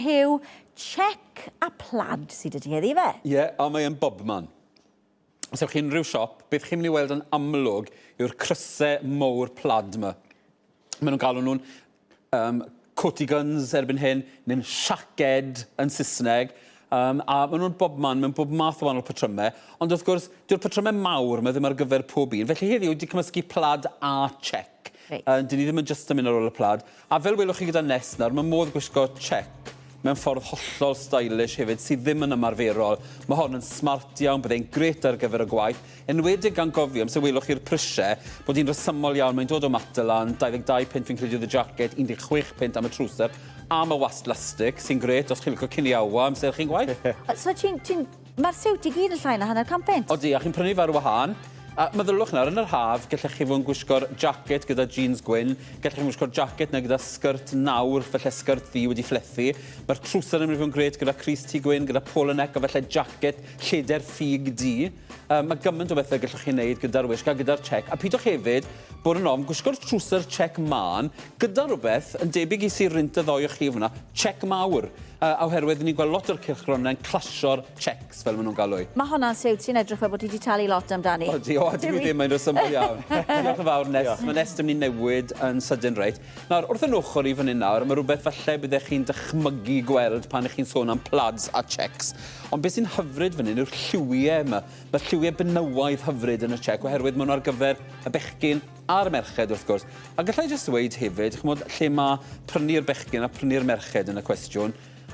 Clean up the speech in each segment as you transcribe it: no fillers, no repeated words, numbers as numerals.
Huw, check a plaid sy 'da ti heddi ife? Ie, a mae e'n bobman. Os ewch chi unrhyw siop, beth chi'n mynd i weld yn amlwg yw'r crysau mowr plaid 'ma. Maen nhw'n galw nhw'n um, cotigans erbyn hyn, neu'n siaced yn Saesneg. Um, a maen nhw'n bobman mewn bob math o wahanol patrymau. Ond wrth gwrs, dyw'r patrymau mawr 'ma ddim ar gyfer pob un. Felly heddiw, wedi cymysgu plaid a check. Reit. Dyn ni ddim yn jyst yn mynd ar ôl y plaid. A fel welwch chi gyda Nest nawr, mae modd gwisgo check mewn ffordd hollol stylish hefyd sydd ddim yn ymarferol. Mae hon yn smart iawn, byddai'n grêt ar gyfer y gwaith, enwedig gan gofio, amser welwch chi'r prisiau, bod hi'n rhesymol iawn, mae'n dod o Matalan, 22 punt fi'n credu oedd y jacket, 16 punt am y trwser, a mae wast lastic, sy'n grêt os chi'n licio ciniawa amser chi'n gwaith. So ti'n ti Mae'r siwt i gyd yn llai na hanner 100 punt. Odi, a chi'n prynu fe ar wahân. A meddyliwch nawr, yn yr haf, gallech chi fod yn gwisgo'r jacket gyda jeans gwyn, gallech chi wisgo'r jacket 'na gyda sgert nawr, falle sgert ddu wedi phlethu. Mae'r trwser yn mynd i fod yn grêt gyda crys T gwyn, gyda polo neck a falle jacket lleder ffug du. Um, mae gymaint o bethau gallwch chi wneud gyda'r wisg a gyda'r check. A pidwch hefyd bod yn ofn gwisgo'r trwser check mân gyda rhywbeth yn debyg i sy'n rint y ddoi o chi fyna, check mawr. Yy oherwydd ni'n gweld lot o'r cylchgronau'n clasio'r checks fel maen nhw'n galw. Mae hwnna'n siwt sy'n edrych fel bod ti 'di talu lot amdani. Odi, o dwi ddim, mae'n resymol iawn. Diolch yn fawr Nest. Mae Nest yn mynd i newid yn sydyn reit. Nawr, wrth yn ochr i fan hyn nawr, mae rhywbeth falle byddech chi'n dychmygu gweld pan ych chi'n sôn am plaids a checks. Ond beth sy'n hyfryd fan hyn yw'r lliwiau yma. Mae lliwiau benywaidd hyfryd yn y check oherwydd maen nhw ar gyfer y bechgyn A'r merched, wrth gwrs. A gallai jyst ddweud hefyd, chimod, lle mae prynu'r bechgyn a prynu'r merched yn y cwestiwn,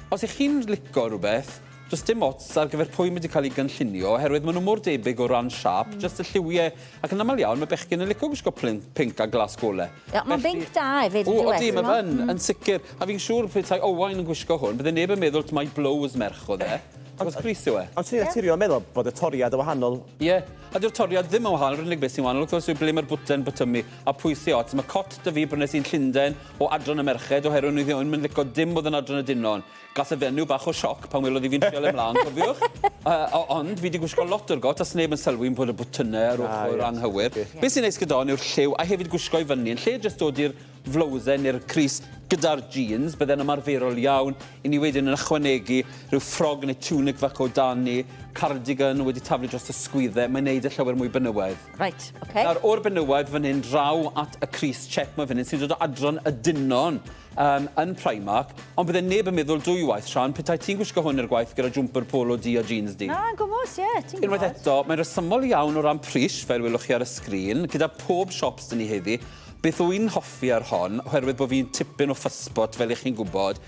os 'y chi'n lico rhywbeth, does dim ots ar gyfer pwy mae 'di cael ei gynllunio, oherwydd maen nhw mor debyg o ran siâp, jyst y lliwiau, ac yn aml iawn mae bechgyn yn lico gwisgo pinc a glas gole. Ie, mae'n binc da hefyd, yndyw e? O, odi, mae fe yn, yn sicr. A fi'n siŵr petai Owain yn gwisgo hwn, bydde neb yn meddwl mai blows merch oedd e. Achos crys yw e. Ond swn i'n naturiol meddwl bod y toriad yn wahanol. Ie, a dyw'r toriad ddim yn wahanol, yr unig beth sy'n wahanol wrth gwrs yw ble mae'r bwten botymu a pwy sy ots. Mae cot 'da fi brynes i'n Llundain o adran y merched oherwydd o'n i ddim yn lico dim oedd yn adran y dynon. Gath y fenyw bach o sioc pan welodd hi fi'n trial e mlaen, cofiwch? Uh, ond fi 'di gwisgo lot o'r got a sneb yn sylwi bod y bwtynau ar ochr anghywir. Beth sy'n neis gyda hon yw'r lliw a hefyd gwisgo i fyny yn lle jyst dod i'r flowsen neu'r crys gyda'r jeans, bydde'n ymarferol iawn i ni wedyn yn ychwanegu rhyw ffrog neu tunic fach o dan ni, cardigan wedi taflu dros y sgwydde, mae'n neud e llawer mwy benywaidd. Reit, oce. Okay. Nawr, o'r benywaidd fan hyn, draw at y crys check mae fan hyn, sy'n dod o adran y dynon um, yn Primark, ond bydde neb yn meddwl dwywaith, Sian, petai ti'n gwisgo hwn i'r gwaith gyda jwmper polo du a jeans du. Na, yn gwmws, ie, ti'n gwybod. Unwaith eto, mae'n resymol iawn o ran pris, fel welwch chi ar y sgrin, gyda pob siop sydd ni heddi, Beth wy'n hoffi ar hon, oherwydd bod fi'n tipyn o fusspot fel 'ych chi'n gwybod,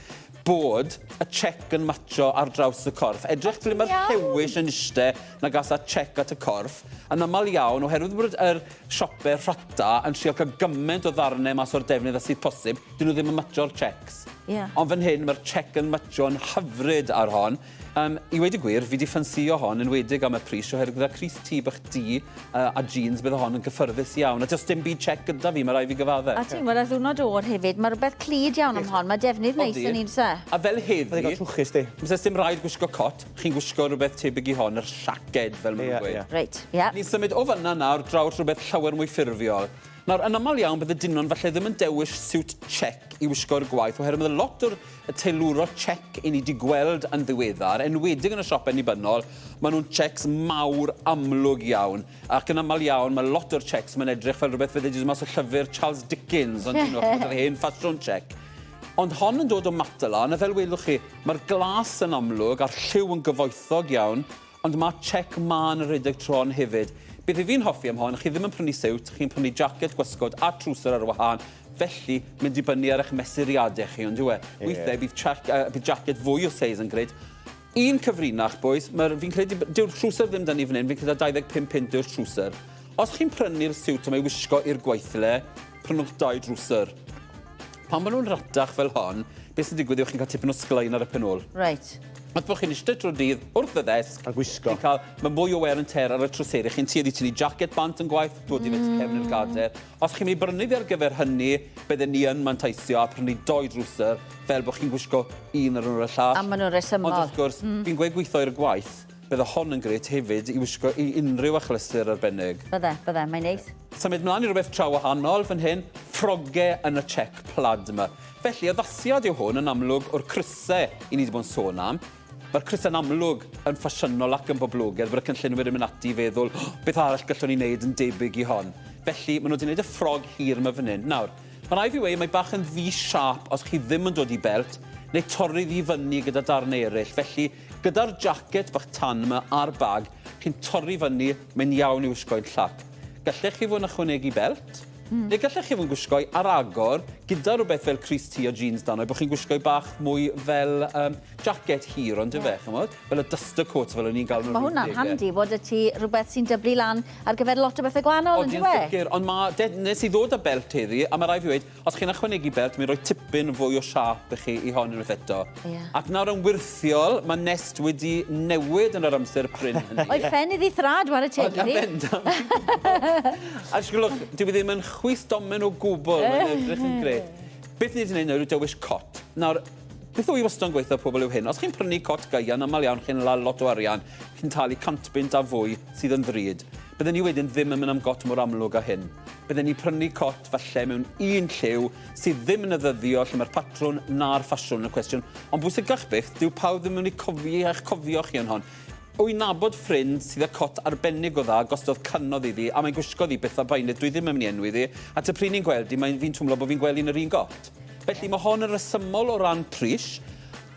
bod y check yn matcho ar draws y corff. Edrych ble mae'r llewis yn iste nag as a check at y corff. Yn aml iawn, oherwydd bod yr siope rhata yn trio cael gymaint o ddarnau mas o'r defnydd â sydd posib, dyn nhw ddim yn matcho'r checks. Yeah. Ond fan hyn, mae'r check yn matcho'n hyfryd ar hon. Um, I weud y gwir, fi 'di ffansïo hon, enwedig am y pris, oherwydd gyda crys T bach du uh, a jeans, bydde hon yn gyffyrddus iawn. A does dim byd check gyda fi, mae rhaid fi gyfadde. A ti'n gwybod, ar ddiwrnod oer hefyd, mae rhywbeth clyd iawn am hon, mae defnydd neis yn un se. A fel heddi... Mae'n digon trwchus, di. Does dim rhaid gwisgo cot, chi'n gwisgo rhywbeth tebyg i hon, yr siaced, fel maen nhw'n gweud. Yeah. Reit, ie. Yeah. Ni'n symud o fanna nawr draw at rhywbeth llawer mwy ffurfiol. Nawr, yn aml iawn, bydde dynon falle ddim yn dewis siwt check i wisgo i'r gwaith, oherwydd mae lot o'r y teilwro check i ni 'di gweld yn ddiweddar, enwedig yn y siopau annibynnol, maen nhw'n checks mawr amlwg iawn, ac yn aml iawn mae lot o'r checks ma'n edrych fel rhywbeth fydde 'di dod mas o llyfr Charles Dickens, ond you know, yr hen ffasiwn check. Ond hon yn dod o Matalan, a fel welwch chi, mae'r glas yn amlwg a'r lliw yn gyfoethog iawn, Ond mae check mân yn rhedeg trwy hon hefyd. Beth 'y fi'n hoffi am hon, chi ddim yn prynu siwt, chi'n prynu jacket, gwasgod a trwser ar wahân, felly mae'n dibynnu ar eich mesuriadau chi, ond yw e? Weithiau bydd, check, uh, bydd jacket fwy o seis yn greu. Un cyfrinach, boys, mae'r, fi'n credu, dyw'r trwser ddim dan ni fan hyn, fi'n credu 25 punt yw'r trwser. Os chi'n prynu'r siwt yma i wisgo i'r gweithle, prynwch dau drwser. Pan maen nhw'n ratach fel hon, beth sy'n digwydd yw chi'n cael tipyn o sglein ar y pen ôl. Reit. Os bod chi'n eistedd drwy'r dydd wrth y ddesg... A gwisgo. Chi'n cael... Mae mwy o wear and tear ar y trwseri. Chi'n tueddu tynnu jacket bant yn gwaith, dod i fynd cefn i'r gader. Os chi'n mynd i brynu fi ar gyfer hynny, bydden ni yn manteisio a prynu doi drwser, fel bod chi'n gwisgo un ar ôl y llall. A maen nhw'n resymol. Ond wrth gwrs, fi'n gweud gweithio i'r gwaith, bydde hon yn grêt hefyd i wisgo i unrhyw achlysur arbennig. Bydde, bydde, mae'n neis. Symud mlaen i rhywbeth tra wahanol fan hyn, Ffroge yn y check plaid yma. Felly, addasiad yw hwn yn amlwg o'r crysau i ni wedi bod yn sôn am. Mae'r crysau'n amlwg yn ffasiynol ac yn boblogaidd, bod y cynllunwyr yn mynd ati i feddwl, oh, beth arall gallwn ni wneud yn debyg i hon. Felly, maen nhw wedi gwneud y ffrog hir yma fan hyn. Nawr, mae rhaid fi weud, mae bach yn ddi-siâp os chi ddim yn dod i belt, neu torri ddi fyny gyda darnau eraill. Felly, gyda'r jacket bach tan yma a'r bag, chi'n torri fyny, mae'n iawn i wisgo'n llac. Gallech chi fod yn ychwanegu belt, neu gallech chi fod yn gwisgo ar agor gyda rhywbeth fel crys-T a jeans dan bod chi'n gwisgo bach mwy fel jacket hir, ond yeah. Chymod? Fel y duster coat fel o'n i'n gael Mae hwnna'n handi bod y ti rhywbeth sy'n dyblu lan ar gyfer lot o bethau gwahanol, yn dyw e? Sicr, ond ma, de, nes i ddod â belt heddi, a mae rhaid fi weud, os chi'n ychwanegu belt, mae'n rhoi tipyn fwy o siâp i chi i hon unwaith eto. Yeah. Ac nawr yn wyrthiol, mae Nest wedi newid yn yr amser prin hynny. O'i phen iddi thrad, ware teg iddi. Bendant. A sgwlwch, dyw e ddim yn chwys domen o gwbl, mae'n edrych yn grêt. Beth ni wedi gwneud nawr yw dewis cot. Nawr, beth wy wastad yn gweithio pobl yw hyn, os chi'n prynu cot gaeaf, yn aml iawn chi'n la lot o arian, chi'n talu 100 bunt a fwy sydd yn ddrud. Bydden ni wedyn ddim yn mynd am got mor amlwg â hyn. Bydden ni prynu cot falle mewn un lliw sydd ddim yn y ddyddio lle mae'r patrwn na'r ffasiwn yn y cwestiwn. Ond bwysicach byth, dyw pawb ddim yn mynd i cofio eich cofio chi yn hon. Wy'n nabod ffrind sydd â cot arbennig o dda, gostodd cannoedd iddi, a mae'n gwisgo ddi byth a bainydd, dwi ddim yn mynd i enwi iddi, a ty pryd ni'n gweld hi, mae'n fi'n twmlo bod fi'n gweld hi'n yr un got. Felly mae hon yn resymol o ran pris.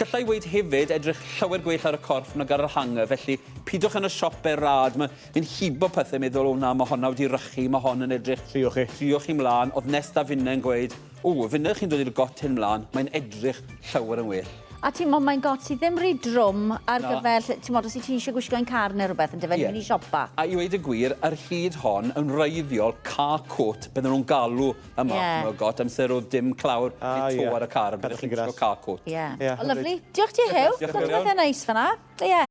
Galla i weud hefyd edrych llawer gwell ar y corff nag ar yr hanger, felly pidwch yn y siope rad, mae fi'n hibo pethau meddwl, o na, mae honna wedi rychu, mae hon yn edrych... Triwch chi. Triwch chi mlaen, oedd Nest a finne yn gweud, o, finne chi'n dod i'r got hyn mlaen, mae'n edrych llawer yn well. A ti'n mo, mae'n got sydd ddim rhy drwm ar Na. gyfer, ti'n mo, os ti eisiau gwisgo un car neu rhywbeth, yn dyfe, Ie. ni'n mynd i siopa. A i weud y gwir, yr hyd hon yn wreiddiol car coat, bydden nhw'n galw y math Ie. yma o got, amser oedd dim clawr Ah, neu to ie. ar y car, byddech Cadwch chi'n chi'n gwisgo gras. car coat. Ie. Ie, O, lyfli. Diolch ti, Huw. Diolch yn Lot o fawr iawn. bethau neis fan'na. Ie.